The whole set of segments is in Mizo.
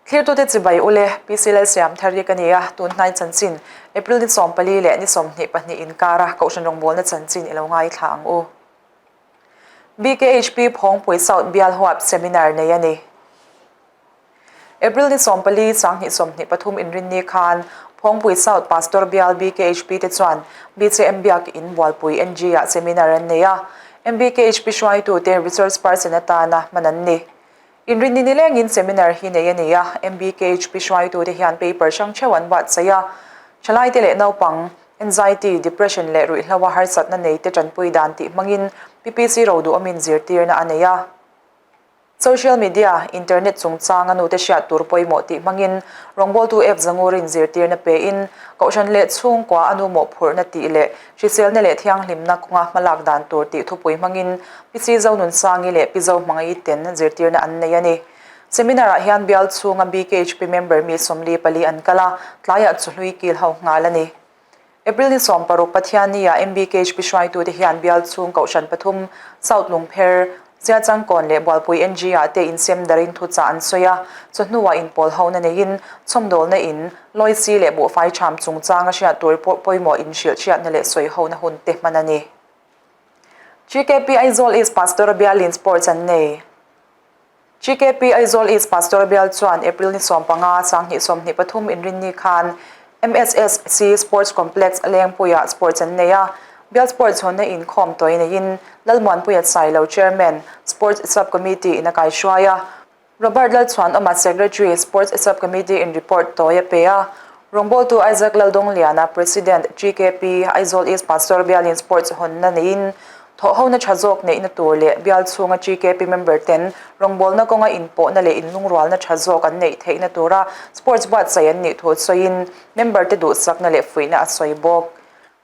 Thlirtute chibai ule, PC Lalsiamthari ka ni a, tunhnai chanchin, April ni 14 leh ni 22 inkara Kohhran rawngbawlna chanchin i lo ngaithla ang u. BKHP Phawngpui South Bial huap Seminar nei a ni. April ni 14, 2023 inrinni khan Phawngpui South Pastor Bial BKHP te chuan BCM Biak In Bualpui NG-ah seminar an nei a, MBKHP hruaitute resource person atana hman an ni. Inrinni nilengin seminar hi nei a ni a, MBKHP hruaitute hian paper hrang theuh an buatsaih a. Thalaite leh naupang, anxiety, depression leh ruihhloa harsatna neite tanpui dan tih hmangin PPC roduhawmin zirtirna a nei a. Social media, internet chungchanga nute hriat tur pawimawh tih hmangin rawngbawltu F Zangurin zirtirna pein Kohhran leh chhungkua a nu mawhphurhna tih leh hriselna leh thianghlimna kawnga hmalak dan tur tih thupui hmangin Pi Si Zonunsangi leh Pi Zohmangaih ten zirtirna an nei a ni. Seminar-ah hian bial chhunga BKHP member mi 44 an kal a, tlaiah chuhlui kil ho nghal a ni. April ni 16 Pathianni-ah MBKHP hruaitute hian bial chhung Kohhran pathum, South Lungpher, Siachangkawn leh Bualpui NG-ah te insem darin thuchah an sawi a, chawhnuah inpawl hona neiin chhawmdawlna in, Loicy leh buhfai ṭham chungchanga hriat tur pawimawh inhrilh hriatna leh sawi hona hun te hman a ni. GKP Aizawl East Pastor Bialin Sports an nei. GKP Aizawl East Pastor Bial chuan April ni 15, 2023 inrinni khan MSSC Sports Complex Lengpuiah sports an nei a. Bial Sports hawnna inkhawm tawi neiin Lalmuanpuia Sailo Chairman, Sports Sub-Committee in a kaihruai a. Robert Lalchhuanawma Secretary, Sports Sub-Committee in report tawi a pe a. Rawngbawltu Isaac Laldawngliana, President, GKP, Aizawl East Pastor Bialin Sports hawnna neiin thawhhona tha zawk neihna tur leh bial chhunga GKP member ten rawngbawlna kawnga inpawhna leh inlungrualna tha zawk an neih theihna tura sports buatsaih an nih thu sawiin member te duhsakna leh fuihna a sawi bawk.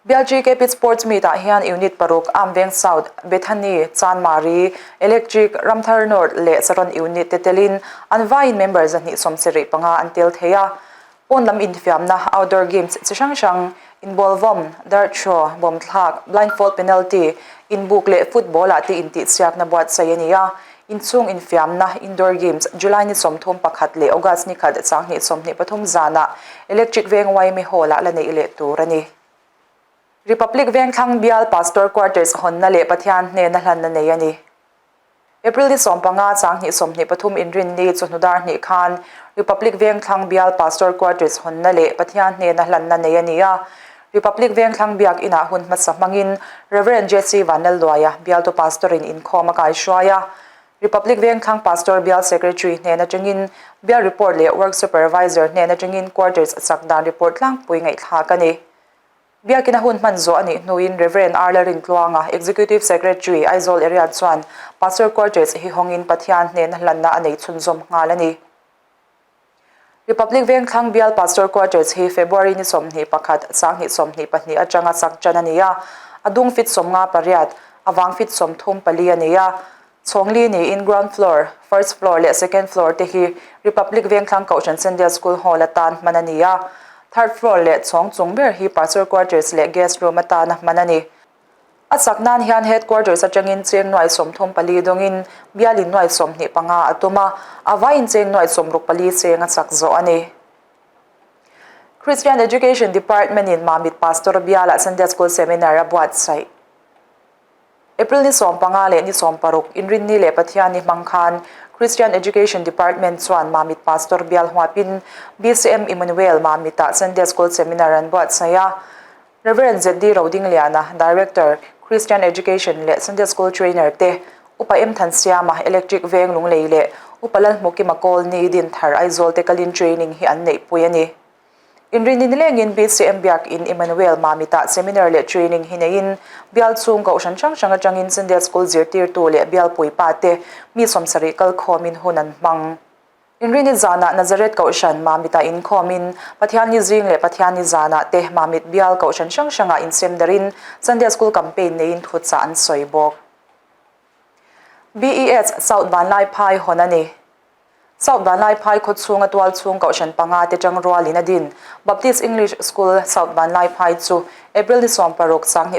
Bial GKP Sports Meet ah hian Unit paruk, Amveng South, Bethany, Chanmari, Electric, Ramthar North leh Saron Unit te telin an vaiin member 275 an tel thei a. Pawn lam infiamna, outdoor games chi hrang hrang, inbawlvawm, dart throw, bawmthlak, blindfold penalty, inbuk leh football ah te intihsiakna buatsaih a ni a. Inchhung infiamna, indoor games, July ni 31 leh August ni khat 2023 zanah Electric Veng yma Hall ah la neih leh tur a ni. Republic Vengthlang Bial Pastor Quarters hawnna leh Pathian hnena hlanna nei a ni. April ni 15, 2023 inrinni chawhnu dar hnih khan Republic Vengthlang Bial Pastor Quarters hawnna leh Pathian hnena hlanna nei a ni a. Republic Vengthlang Biak Inah hun hmasa hmangin Rev. JC Vanlalluaia, Bialtu Pastor-in inkhawm a kaihruai a. Republic Vengthlang Pastor Bial Secretary hnen atangin Bial Report leh Work Supervisor hnen atangin Quarters chak dan report tlangpui ngaihthlak a ni. Biakina hun hman zawh a nih hnuin Rev. R. Lalrintluanga, Executive Secretary, Aizawl Area chuan Pastor Quarters hi hawngin Pathian hnena hlanna a nei chhunzawm nghal a ni. Republic Vengthlang Bial Pastor Quarters hi February ni 21, 2022 atanga sak tan a ni a, a dung fit 58, a vang fit 34 a ni a. Chhawngli niin ground floor, first floor leh second floor te hi Republic Vengthlang Kohhran Sunday School Hall atan hman a ni a. Third floor leh chhawng chung ber hi Pastor Quarters leh Guest Room atana hman a ni. A chak nan hian Headquarters atangin cheng nuai 34 dawngin bialin nuai 25 a tum a, a vaiin cheng nuai 64 cheng a chak zawh a ni. Christian Education Department in Mamit Pastor Bialah Sunday School Seminar a buatsaih. April ni 15 leh ni 16 Inrinni leh Pathianni hmang khan Christian Education Department chuan Mamit Pastor Bial huapin BCM Emmanuel Mamitah Sunday School Seminar an buatsaih a. Rev. ZD Rodingliana, Director, Christian Education leh Sunday School Trainer te, Upa M Thansiama, Electric Veng Lunglei leh Upa Lalhmukima Kawlni Dinthar Aizawl te kalin training hi an neihpui a ni. Inrinni nilengin BCM Biakin Emmanuel Mamitah seminar leh training hi neiin bial chhung kohhran hrang hrang atangin Sunday School zirtirtu leh bialpui pa te mi 70 kal khawmin hun an hmang. Inrinni zanah Nazareth kohhran Mamitah inkhawmin Pathianni zing leh Pathianni zanah te Mamit bial kohhran hrang hrangah insem darin Sunday School campaign neiin thuchah an sawi bawk. BES South Vanlaiphai hawn a ni. South Vanlaiphai khaw chhunga tual chhung kohhran panga te tang rualin a din. Baptist English School, South Vanlaiphai chu April ni 16,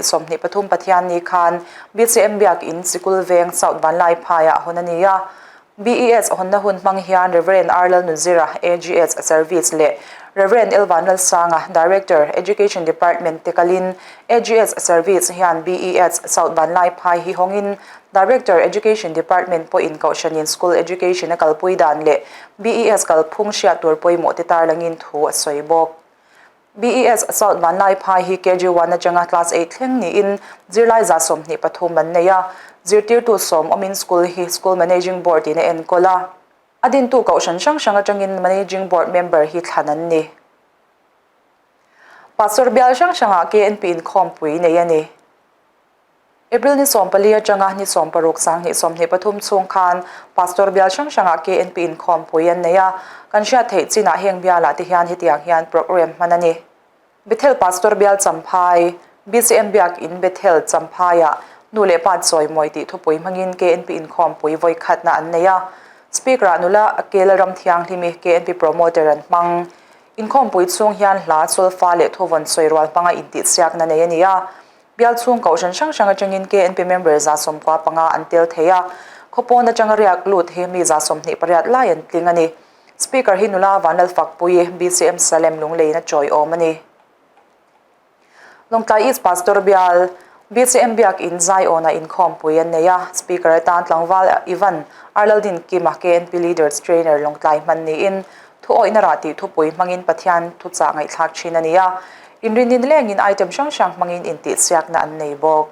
2023 Pathianni khan BCM Biakin Sikul Veng South Vanlaiphaiah hawn a ni a. BES hawnna hun hmang hian Rev. R. Lalnunzira, AGS Service leh Rev. L. Vanlalsanga, Director, Education Department te kalin AGS Service hian BES South Vanlaiphai hi hawngin Director, Education Department pawhin Kohhranin School Education a kalpui dan leh BES kalphung hriat tur pawimawh te tarlangin thu a sawi bawk. BES South Vanlaiphai hi KG one atanga Class eight thleng niin zirlai 23 an nei a, zirtirtu sawm awmin school hi School Managing Board in a enkawl a. A dintu kohhran hrang hrang atangin Managing Board member hi thlan an ni. Pastor bial hrang hrangah KNP inkhawmpui nei a ni. April ni 14 atanga ni 16 2023 chhung khan Pastor bial hrang hrangah KNP inkhawmpui an nei a, kan hriat theih chinah heng bialah te hian hetiang hian programme hman a ni. Bethel Pastor bial Champhai, BCM Biak In Bethel Champhaiah nu leh pa chawimawi tih thupui hmangin KNP inkhawmpui vawi khatna an nei a, Speaker-ah nula Kel Ramthianghlimi KNP Promoter an hmang. Inkhawmpui chhung hian hla, solfa leh thuvawn sawi rual hmanga intihsiakna nei a ni a. Bial chhung kohhran hrang hrang atangin KNP member 95 an tel thei a, khawpawn atanga riak lut hi mi 28 lai an tling a ni. Speaker hi nula Vanlalfakpui, BCM Salem Lungleiin a chawiawm a ni. Lawngtlai East Pastor Bial, BCM Biak In Zaiawnah inkhawmpui an nei a, Speaker atan tlangval Ivan Arlaldin Kima KNP Leaders Trainer Lawngtlai hman niin Thuawihna rah tih thupui hmangin Pathian thuchah ngaihthlak thin a ni a, inrinni nilengin item hrang hrang hmangin intihsiakna an nei bawk.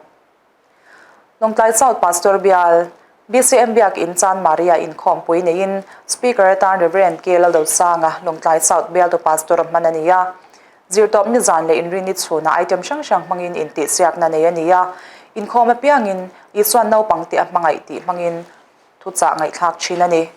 Lawngtlai South Pastor Bial, BCM Biak In Chan Maria inkhawmpui neiin Speaker atan Rev. K. Laldosanga, Lawngtlai South Bialtu Pastor a hman a ni a. Zirtawp nizan leh inrinni chhunah item hrang hrang hmangin intihsiakna nei a ni a, inkhawm apiangin Isuan naupang te a hmangaih tih hmangin thuchah ngaihthlak thin a ni.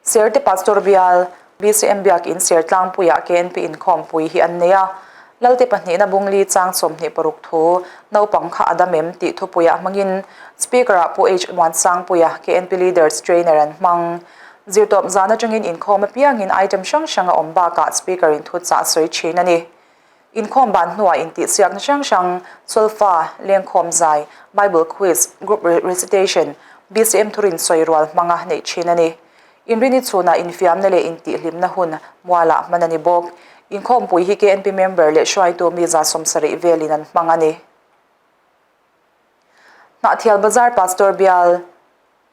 Serte Pastor Bial, BCM Biak In Sertlangpuiah KNP inkhawmpui hi an nei a. Lalte pahnihna bungli chang 26 thu, naupang kha a dam em tih thupuiah hmangin Speaker-ah Pu H Muansangpuia, KNP Leaders Trainer an hmang. Zirtawp zan atangin inkhawm apiangin item hrang hrang a awm bakah Speaker-in thuchah a sawi thin a ni. Inkhawm ban hnuah intihsiakna hrang hrang, solfa, lengkhawm zai, Bible quiz, group recitation, BCM thurin sawi rual hmanga neih thin a ni. Inrini chhunah infiamna leh intihhlimna hun mualah hman a ni bawk. Inkhawmpui hi KNP member leh hruaitu mi 70 velin an hmang a ni. Hnahthial Bazar Pastor Bial.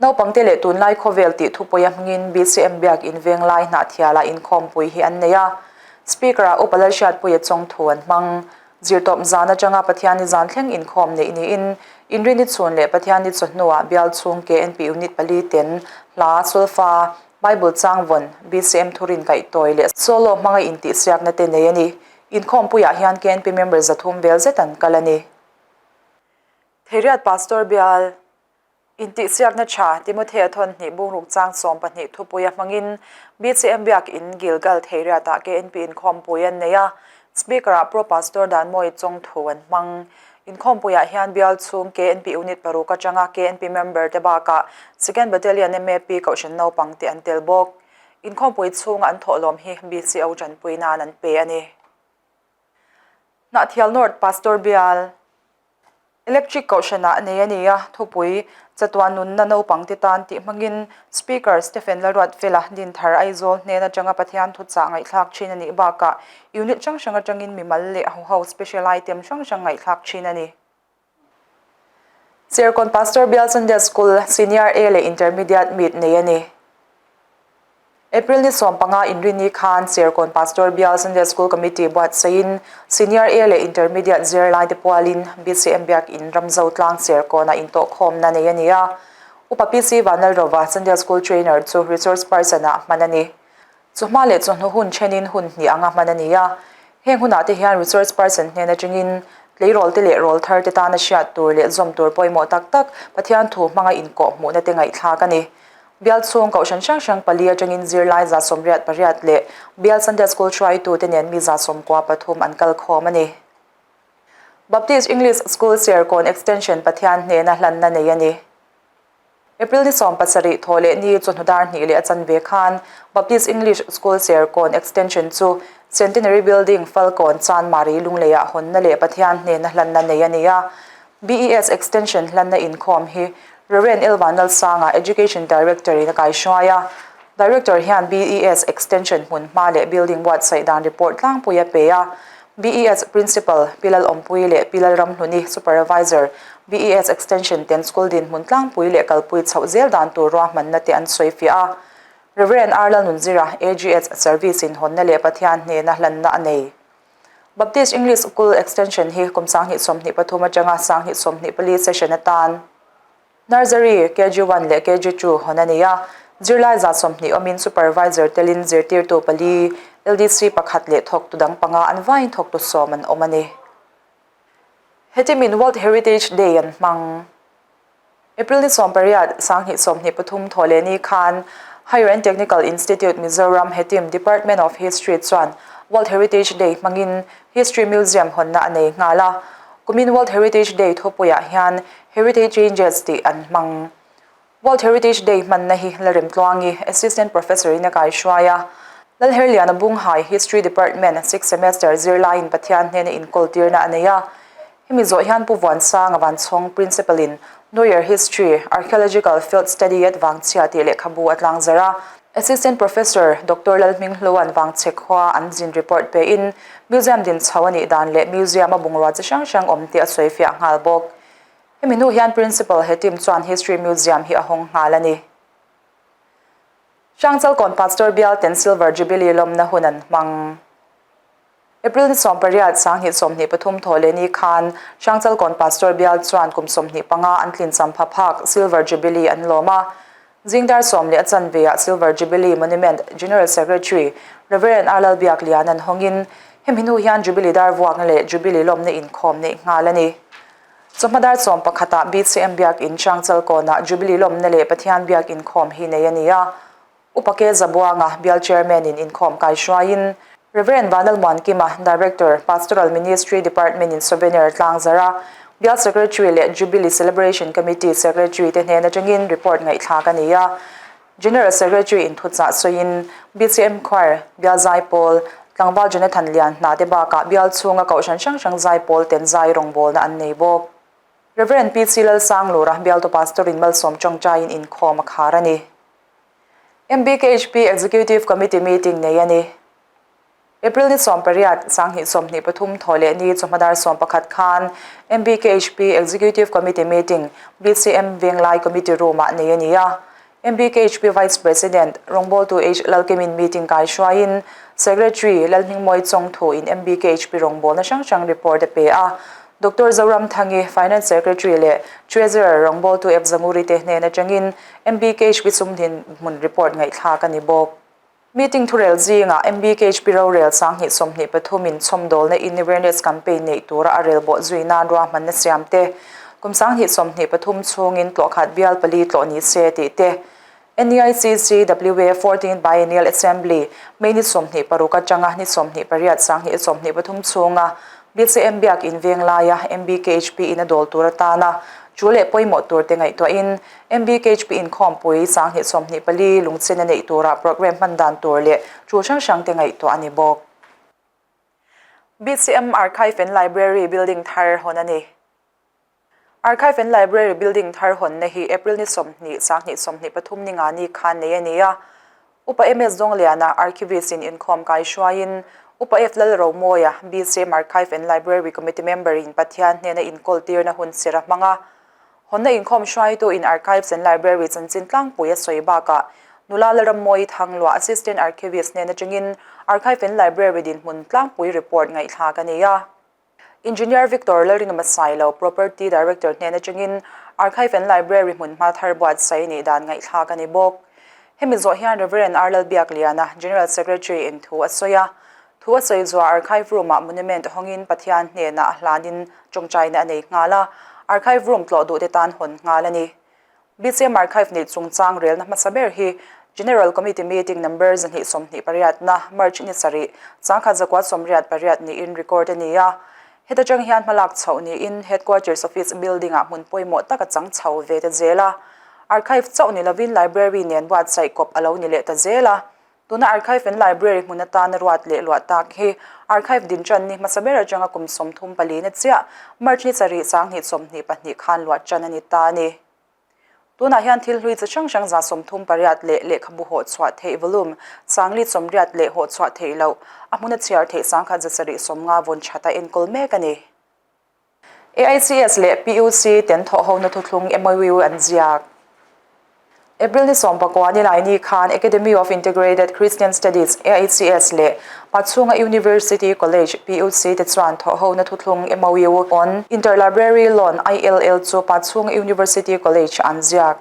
Naupangte leh tunlai khawvel tih thupui a hmingin BCM Biak In Venglai Hnahthialah inkhawmpui hi an nei a. Speaker-ah Upa Lalhriatpuia chawng thu an hmang. Zirtawp zan atanga Pathianni zan thleng inkhawm neih niin Inrini chhun leh Pathianni chawhnuah bial chhung KNP Unit pali ten hla, solfa, Bible changvawn, BCM thurin kaihtawi leh solo hmanga intihsiakna te nei a ni. Inkhawmpuiah hian KNP member 300 vel zet an kal a ni. Theiriat Pastor Bial. Intihsiakna tha Timothea thawn hnih bungruk chang 12 thupuia hmangin BCM Biak In Gilgal Theiriatah KNP inkhawmpui an nei a, Speaker-ah Pro Pastor Danmawi Chawng thu an hmang. Inkhawmpuiah hian bial chhung KNP Unit paruk atanga KNP member te bakah Second Battalion MAP Kohhran naupang te an tel bawk. Inkhawmpui chhunga an thawhlawm hi BCO tanpui nan an pe a ni. Hnahthial North Pastor Bial. Electric Kohhranah nei a ni a, thupui chatuan nunna naupang te tan tih hmangin Speaker Stephen Lalruatfela Dinthar Aizawl hnen atanga Pathian thuchah ngaihthlak thin a nih bakah unit hrang hrang atangin mimal leh hoho special item hrang hrang ngaihthlak thin a ni. Serkawn Pastor Bial Sunday School Senior A leh Intermediate meet nei a ni. April ni 15 Inrini khan Serkawn Pastor Bial Sunday School Committee buatsaihin Senior A leh Intermediate zirlaite pualin BCM Biak In Ramzo tlang Serkawnah intawhkhawmna nei a ni a. Upa PC Vanlalrova Sunday School Trainer chu Resource Person-ah hman a ni. Chawhma leh chawhnu hun thenin hun hnih anga hman a ni a. Heng hunah te hian Resource Person hnen atangin tleirawl te leh rawl thar te tana hriat tur leh zawm tur pawimawh tak tak Pathian thu hmanga inkawhhmuhna te ngaihthlak a ni. Bial chhung kohhran hrang hrang pali atangin zirlai 98 leh Bial Sunday School hruaitute nen mi 93 an kal khawm a ni. Baptist English School Serkawn Extension Pathian hnena hlanna nei a ni. April ni 17 thaw leh ni chawhnu dar hnih leh a chanve khan Baptist English School Serkawn Extension chu Centenary Building Falkawn Chanmari Lungleiah hawnna leh Pathian hnena hlanna nei a ni a. BES Extension hlanna inkhawm hi Rev. L Vanlalsanga, Education Director in a kaihruai a. Director hian BES Extension hmunhma leh building buatsaih dan report tlangpui a pe a. BES Principal, Pi Lalawmpui leh Pi Lalramhluni, Supervisor, BES Extension ten school dinhmun tlangpui leh kalpui chhoh zel dan tur ruahmanna te an sawifiah a. Rev. R Lalnunzira, AGS Service in hawnna leh Pathian hnena hlanna a nei. Baptist English School Extension hi kum 2023 atanga 2024 session atan Nursery, KG one leh KG two hawn a ni a. Zirlai 20 awmin Supervisor telin zirtirtu pali, LDC pakhat leh thawktu dang panga an vaiin thawktu sawm an awm a ni. Hetimin World Heritage Day an hmang. April ni 18, 2023 thawhlehni khan Higher and Technical Institute Mizoram Hetim Department of History chuan World Heritage Day hmangin History Museum hawnna a nei nghal a. Kumin World Heritage Day thupuiah hian Heritage Changes tih an hmang. World Heritage Day hmanna hi Lalremtluangi, Assistant Professor in a kaihruai a. Lalherliana Bunghai History Department Sixth Semester zirlaiin Pathian hnena inkawltirna a nei a. Hemi zawh hian Pu Vuansanga Vanchhawng Principal in Know Your History, Archaeological Field Study at Vangchhia tih lehkhabu a tlangzarh a. Assistant Professor Doctor Lalhminghlua'n Vangchhe khua an zin report pein Museum din chho a nih dan leh Museum a bungrua chi hrang hrang awm tih a sawi fiah nghal bawk. Hemi hnu hian Principal he team chuan History Museum hi a hawng nghal a ni. Hrangchalkawn Pastor Bial ten Silver Jubilee lawmna hun an hmang. April ni 18, 2023 thawhlehni khan Hrangchalkawn Pastor Bial chuan kum 25 an tlin champha phak Silver Jubilee an lawm a. Zingdar sawm leh a chanveah Silver Jubilee Monument General Secretary Rev. R Lalbiaklian an hawngin hemi hnu hian Jubilee dar vuakna leh Jubilee lawmna inkhawm neih nghal a ni. Chawhma dar sawm pakhatah BCM Biakin Hrangchalkawnah Jubilee lawmna leh Pathian biak inkhawm hi nei a ni a. Upa Ke Zabuanga, Bial Chairman in inkhawm kai hruaiin, Rev. Vanal Muankima, Director, Pastoral Ministry Department in Souvenir tlangzarh a, Bial Secretary leh Jubilee Celebration Committee Secretary te hnen atangin report ngaihthlak a ni a. General Secretary in thuchah sawiin, BCM Choir, Bial Zaipawl, Tlangval Jonathan Lian hna te bakah bial chhunga kohhran hrang hrang zaipawl ten zai rawngbawlna an nei bawk. Rev. PC Lalsanglura, Bialtu Pastor in malsawm tawngtaiin inkhawm a khar a ni. MBKHP Executive Committee meeting nei a ni. April ni 18, 2023 thawhleh ni chawhma dar 11 khan MBKHP Executive Committee meeting BCM Venglai Committee Room-ah nei a ni a. MBKHP Vice President rawngbawltu H Lalkimin meeting kai hruaiin Secretary Lalhmingmawi Chawngthu in MBKHP rawngbawlna hrang hrang report a pe a. Doctor Zoramthangi, Finance Secretary leh Treasurer rawngbawltu F Zanguri te hnen atangin MBKHP sumdin hmun report ngaihthlak a ni bawk. Meeting thurel zingah MBKHP rorel 2023 in chhawmdawlna in awareness campaign neih tura a rel bawh zui nan ruahmanna siam te, kum 2023 chhungin tlawhkhat bial pali tlawh ni se tih te, NEICC WA 14th Biennial Assembly, May ni 26 atanga ni 28 2023 chhunga BCM Biak In veng laia MBKHP in a dawl tur atana chu leh pawimawh tur te ngaihtuahin MBKHP inkhawmpui 2024 lungchhin a neih tura programme hman dan tur leh tul hrang hrang te ngaihtuah a ni bawk. BCM Archive and Library building thar hawn a ni. Archive and Library building thar hawnna hi April ni 20, 2023 ni nga ni khan nei a ni a. Upa MS Zawngliana, Archivist in inkhawm kai hruaiin Upa F Lalromawia, BCM Archive and Library Committee member in Pathian hnena inkawltirna hun sir a hmang a. Hawnna inkhawm hruaitu in Archives and Library chanchin tlangpui a sawi bakah Nula Lalrammawi Thangluah, Assistant Archivist hnen atangin Archive and Library dinhmun tlangpui report ngaihthlak a ni a. Engineer Victor Lalringama Sailo, Property Director hnen atangin Archive and Library hmun hma thar buatsaih nih dan ngaihthlak a ni bawk. Hemi zawh hian Rev. R Lalbiakliana, General Secretary in thu a sawi a. Thu a sawi zuah Archive Room-ah monument hawngin Pathian hnenah a hlanin tawngtaina a nei nghal a, Archive Room tlawh duhte tan hawn nghal a ni. BCM Archive neih chungchang relna hmasa ber hi General Committee Meeting Number 228 na March ni sarih, 1988 niin record a ni a. Heta tang hian hmalak chhoh niin Headquarters Office Building-ah hmun pawimawh tak a chang chho ve ta zel a. Archive chauh ni lovin Library nen buatsaih kawp a lo ni leh ta zel a. Tuna Archive and Library hmun atana ruat leh luah tak hi Archive din tan ni hmasa ber atanga kum 34 na chiah March ni sarih 2022 khan luah tan a ni ta a ni. Tunah hian thil hlui chi hrang hrang 38 leh lehkhabu hawh chhuah theih volume 480 leh hawh chhuah theih loh a hmuna chhiar theih 1750 vawn thata enkawl mek a ni. AICS leh PUC ten thawhhona thuthlung MOU an ziak. April ni 19 Nilaini khan Academy of Integrated Christian Studies, AICS, leh Pachhunga University College, PUC, te chuan thawhhona thuthlung MOU on Interlibrary Loan, ILL, chu Pachhunga University College an ziak.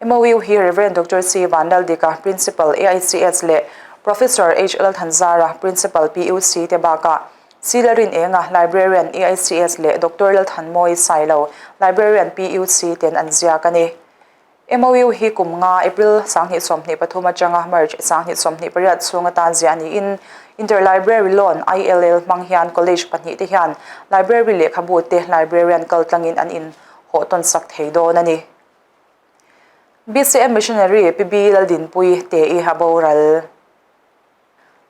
MOU hi Rev. Doctor C. Vanlaldika, Principal, AICS leh Professor H. Lalthanzara, Principal, PUC te bakah C. Lalrinenga, Librarian, AICS leh Doctor Lalthanmawi Sailo, Librarian, PUC ten an ziak a ni. MOU hi kum nga, April 2023 atanga March 2028 chhung atan ziah niin Interlibrary Loan, ILL, hmang hian College pahnih te hian Library lehkhabu te Librarian kaltlangin an inhawh tawn sak thei dawn a ni. BCM Missionary Pi B Laldinpui te i a boral.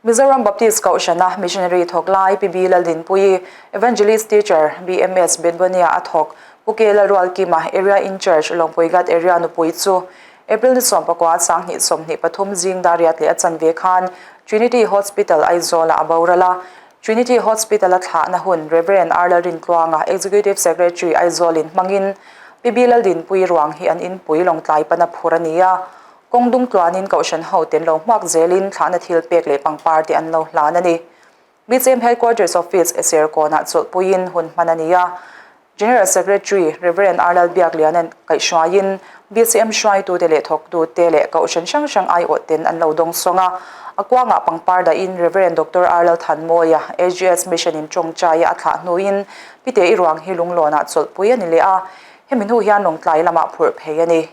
Mizoram Baptist Kohhrana Missionary thawk lai Pi B Laldinpui, Evangelist Teacher BMS Betbonia a thawk Pu K Lalrualkima Area In Charge Lawngpuigat Area nupui chu April ni 19 2023 zing dar riat leh a chanve khan Trinity Hospital Aizawl-ah a boral a. Trinity Hospital-a thlahna hun Rev. R. Lalrintluanga, Executive Secretary, Aizawl-in hmangin Pi B. Laldinpui ruang hi an inpui Lawngtlai pana phur a ni a. Kawng dung tluanin Kohhran hoten lo hmuak zelin thlahna thil pek leh pangpar te an lo hlan a ni. BCM Headquarters Office, Serkawnah chawlhpuiin hun hman a ni a. General Secretary Rev. R. Lalbiakliana'n kaihhruaiin BCM hruaitute leh thawktute leh kohhran hrang hrang aiawhten an lo dawngsawng a. A kuangah pangpar dahin Rev. Doctor R. Lalthanmawia, AGS Mission-in tawngtaia a thlah hnuin Pite-i ruang hi lunglawnah chawlhpui a ni leh a, hemi hnu hian Lawngtlai lamah phurh phei a ni.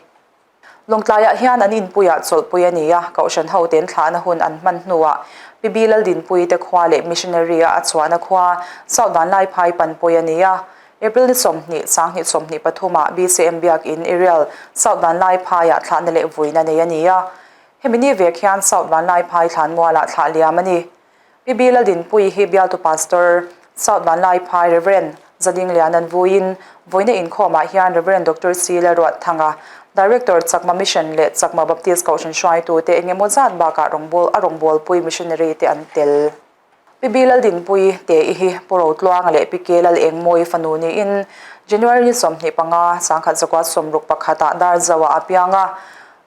Lawngtlaiah hian an inpuiah chawlhpui a ni a, Kohhran hoten thlahna hun an hman hnuah Pi B Laldinpui te khua leh Missionary-a a chhuahna khua South Vanlaiphai panpui a ni a. April ni 20, 2023 ah BCM Biakin Irial South Vanlaiphaiah thlahna leh vuina nei a ni a. Hemi ni vek hian South Vanlaiphai thlanmualah thlah liam a ni. Pi B Laldinpui hi bialtu Pastor, South Vanlaiphai Rev. Zadingliana'n vuiin vawiina inkhawmah hian Rev. Doctor C. Lalruatthanga, Director Chakma Mission leh Chakma Baptist Kohhran hruaitute eng emaw zat bakah rawngbâwl a rawngbâwlpui missionary te an tel. Pi B Laldinpui te i hi Pu Rotluanga leh Pi K Lalengmawi fanu niin January ni 25, 1961 ah Darzo-ah a piang a.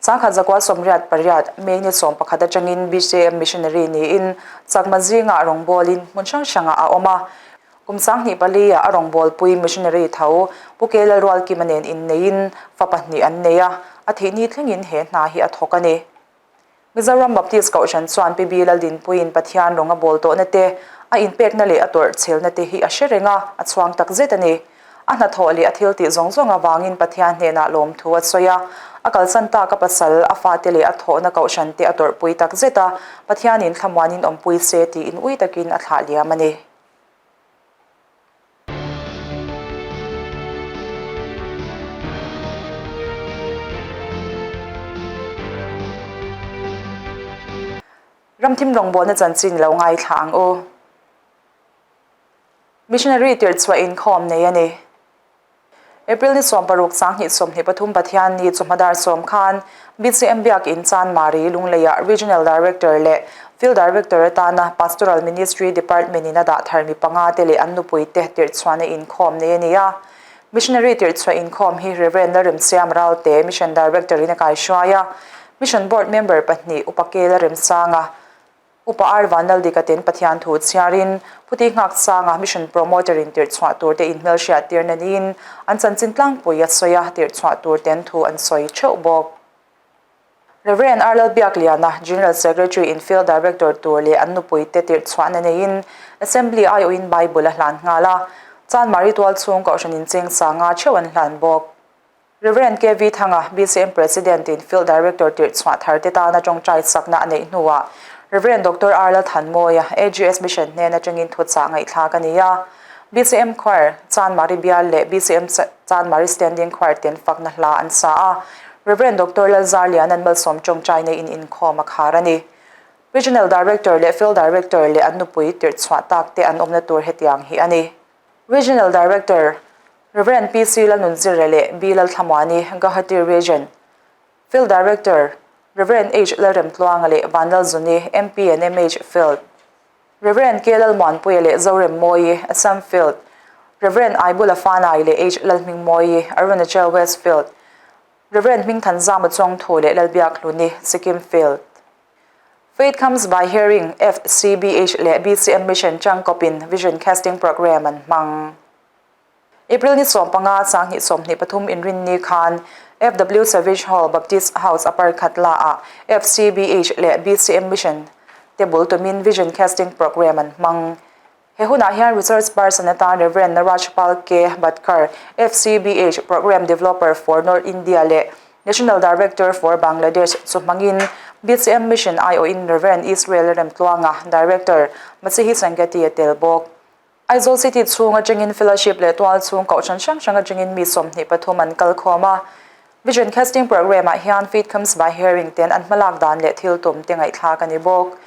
1988, May ni 11 atangin BCM Missionary niin Chakma zingah rawngbawlin hmun hrang hrangah a awm a. Kum 24 ah a rawngbawlpui Missionary tho Pu K Lalrualkima nen inneiin fa pahnih an nei a, a thihni thlengin he hna hi a thawk a ni. Mizoram Baptist Kohhran chuan Pi B Laldinpuiin Pathian rawng a bawl tawhna te, a inpekna leh a tawrh chhelna te hi a hre reng a, a chhuang takzet a ni. A hnathawh leh a thil tih zawng zawng avangin Pathian hnenah lawmthu a sawi a, a kalsan tak a pasal, a fate leh a thawhna kohhran te a tawrhpui takzet a, Pathianin thlamuanin awmpui se tiin ui takin a thlah liam a ni. Ramthim rawngbawlna chanchin lo ngaithla ang u. Missionary tirhchhuah inkhawm nei a ni. April ni 16 2023 Pathian ni chawhma dar sawm khan BCM Biakin Chanmari Lungleiah Regional Director leh Field Director atana Pastoral Ministry Department in a dah thar mi panga te leh an nupui te tirhchhuahna inkhawm nei a ni a. Missionary tirhchhuah inkhawm hi Rev. Lalremsiam Ralte, Mission Director in a kaihruai a. Mission Board member pahnih Upa K Lalremsanga, Upa R Vanlaldika ten Pathian thu chhiarin Puti Nghaksanga Mission Promoter in tirhchhuah tur te inhmelhriat tirna niin an chanchin tlangpui a sawi a, tirhchhuah tur ten thu an sawi theuh bawk. Rev. R Lalbiakliana, General Secretary in Field Director tur leh an nupui te tirhchhuahna neiin Assembly aiawhin Bible a hlan nghal a, Chanmari tualchhung Kohhran incheng sanga theuh an hlan bawk. Rev. KV Thanga, BCM President in Field Director tirhchhuah thar te tana tawngtai sakna a neih hnuah Rev. Doctor R Lalthanmawia, AGS Mission hnen atangin thuchah ngaihthlak a ni a. BCM Choir, Chanmari Bial leh BCM Chanmari Standing Choir ten fakna hla an sa a. Rev. Doctor Lalzarliana'n malsawm tawngtai neiin inkhawm a khar a ni. Regional Director leh Field Director leh an nupui tirhchhuah tak te an awmna tur hetiang hi a ni. Regional Director, Rev. PC Lalnunzira leh B Lalthlamuani, Guwahati Region. Field Director, Rev. H. Lalremtluanga leh Vanlalzuni, MP and MH Field, Rev. K. Lalmuanpuia leh Zoremmawii, Assam Field, Rev. Aibula Fanai leh H. Lalhmingmawii, Arunachal West Field, Rev. Hmingthanzama Chawngthu leh Lalbiakhluni, Sikkim Field. Faith Comes by Hearing, FCBH, leh BCM Mission changkawpin Vision Casting Programme an hmang. April ni 15, 2023 Inrinni khan FW Savage Hall, Baptist House Upper Khatla-ah FCBH leh BCM Mission te bul tumin Vision Casting Programme an hmang. He hunah hian Research Person atan Rev. Rajpal K. Bhatkar, FCBH Programme Developer for North India leh National Director for Bangladesh chu hmangin BCM Mission aiawhin Rev. Israel Remtluanga, Director, Masihi Sangeti a tel bawk. Aizawl City chhung atangin Fellowship leh tual chhung kohhran hrang hrang atangin mi 23 an kal khawm a. Vision Casting Programme ah hian Faith Comes By Hearing ten an hmalak dan leh thil tum te ngaihthlak a ni bawk.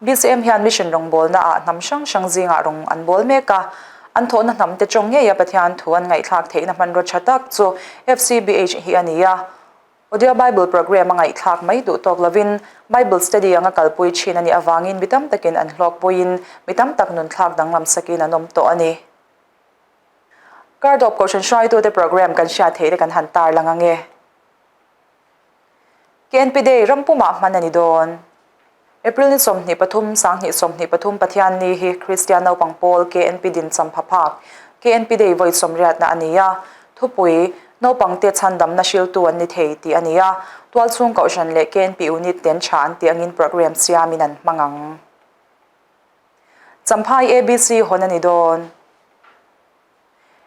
BCM hian mission rawngbawlna ah hnam hrang hrang zingah rawng an bawl mek a. An thawhna hnam te tawng ngeia Pathian thu an ngaihthlak theihna hmanraw tha tak chu FCBH hi a ni a. Audio Bible Programme a ngaihthlak mai duh tawk lovin Bible Study anga kalpui thin a nih avangin mi tam takin an hlawkpuiin mi tam tak nunthlak danglam sakin an awm tawh a ni. Kardawp Kohhran hruaitute programme kan hriat theih te kan han tarlang ange. KNP Day rampumah hman a ni dawn. April ni 23, 2023 Pathianni hi Kristian naupang pawl KNP din champha phak KNP Day vawi sawmriatna a ni a, thupui, Naupangte chhandamna hriltu an ni thei tih a ni a, tualchhung kohhran leh KNP unit ten tha an tih angin programme siamin an hmang ang. Champhai ABC hawn a ni dawn.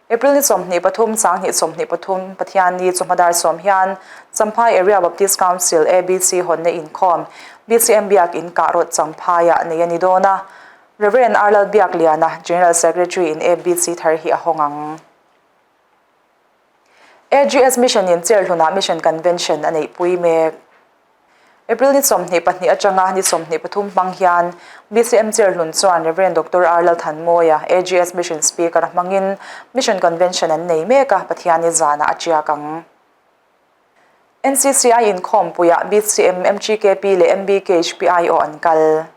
April ni 23, 2023 Pathianni chawhma dar sawm hian Champhai Area Baptist Council, ABC, hawnna inkhawm BCM Biak In kah rawt Champhaiah nei a ni dawn a. Rev. R. Lalbiakliana, General Secretary in ABC thar hi a hawng ang. AGS Mission in Cherhlunah Mission Convention a neihpui mek. April ni 22 atanga ni 23 hmang hian BCM Cherhlun chuan Rev. Doctor R. Lalthanmawia, AGS Mission Speaker a hmangin Mission Convention an nei mek a, Pathianni zanah a tiak ang. NCCI inkhawmpuiah BCM, MGKP leh MBKHP aiawh an kal.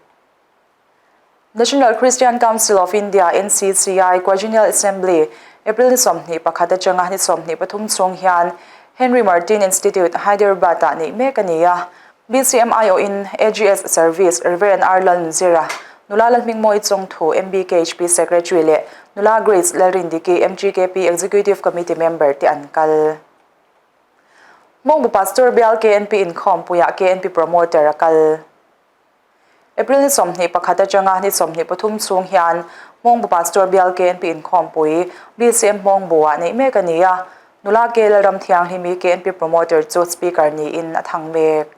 National Christian Council of India, NCCI, Quadrennial Assembly, April ni 21 atanga ni 23 chhung hian Henry Martin Institute, Hyderabad-ah neih mek a ni a. BCM aiawhin AGS Service, Rev. R. Lalnzira, Nula Lalhmingmawi Chawngthu, MBKHP Secretary leh Nula Grace Lalrindiki, MGKP Executive Committee member te an kal. Mawngbu Pastor Bial KNP inkhawmpuiah KNP Promoter a kal. April ni 21 atanga ni 23 chhung hian Hmawngbu Pastor Bial KNP inkhawmpui BCM Hmawngbu-ah neih mek a ni a, nula K Lalramthianghlimi KNP Promoter chu Speaker niin a thang mek.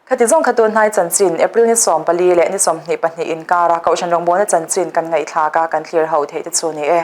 Khati zawng kha tun hnai chanchin April ni 14 leh ni 22 inkara Kohhran rawngbawlna chanchin kan ngaihthlak a, kan thlir ho theih te chu ni e.